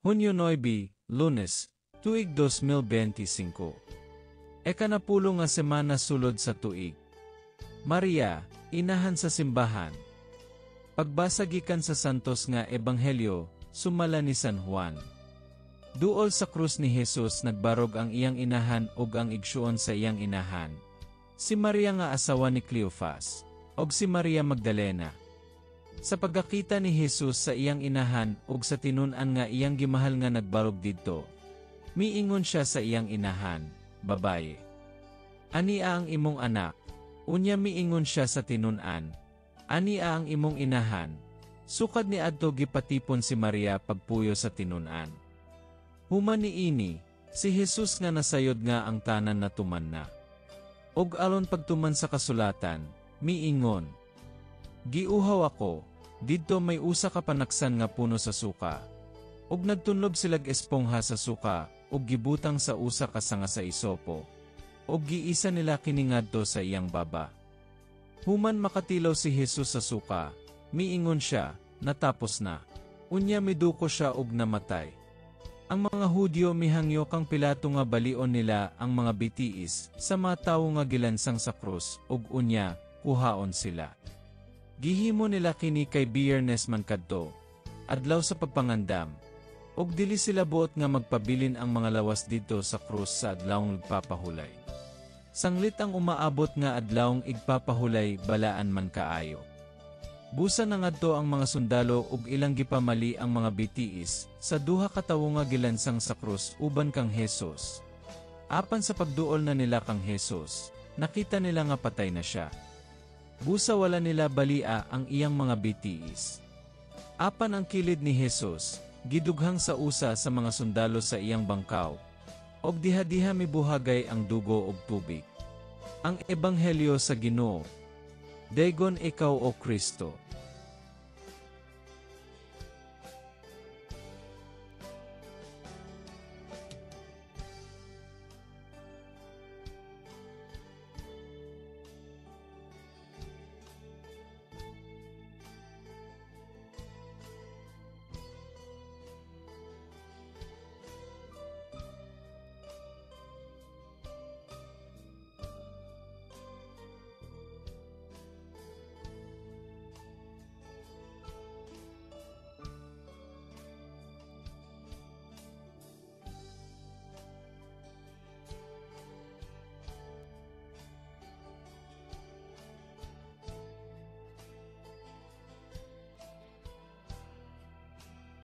Hunyo 9, Lunes, tuig 2025. Ekanapulo nga semana sulod sa tuig. Maria, Inahan sa Simbahan. Pagbasa gikan sa Santos nga Ebanghelyo, sumala ni San Juan. Duol sa krus ni Jesus nagbarog ang iyang inahan ug ang igsuon sa iyang inahan, si Maria nga asawa ni Cleofas, ug si Maria Magdalena. Sa pagkakita ni Jesus sa iyang inahan ug sa tinun-an nga iyang gimahal nga nagbarog didto, miingon siya sa iyang inahan, "Babaye, ania ang imong anak?" Unya miingon siya sa tinun-an, "Ania ang imong inahan?" Sukad niadto gipatipon si Maria pagpuyo sa tinun-an. Human niini, si Jesus nga nasayod nga ang tanan natuman na. Og aron pagtuman sa kasulatan, miingon, "Giuhaw ako." Didto may usa ka panaksan nga puno sa suka. Ug nagtunlob silag espongha sa suka, ug gibutang sa usa ka sanga sa isopo. Ug giisa nila kini ngadto sa iyang baba. Human makatilaw si Jesus sa suka, miingon siya, "Natapos na." Unya miduko siya ug namatay. Ang mga Hudyo mihangyo kang Pilato nga balion nila ang mga bitiis sa mga tawo nga gilansang sa krus ug unya kuhaon sila. Gihimo nila kini kay Biyernes man kadto, adlaw sa pagpangandam, ug dili sila buot nga magpabilin ang mga lawas didto sa krus sa adlawng igpapahulay. Sanglit ang umaabot nga adlawng igpapahulay balaan man kaayo. Busa nangadto ang mga sundalo ug ilang gipamali ang mga bitiis sa duha ka tawo nga gilansang sa krus uban kang Jesus. Apan sa pagduol na nila kang Jesus, nakita nila nga patay na siya. Busa wala nila balia ang iyang mga bitiis. Apan ang kilid ni Jesus, gidughang sa usa sa mga sundalo sa iyang bangkaw, og diha-diha mibuhagay ang dugo ug tubig. Ang Ebanghelyo sa Ginoo. Daygon ikaw, O Kristo.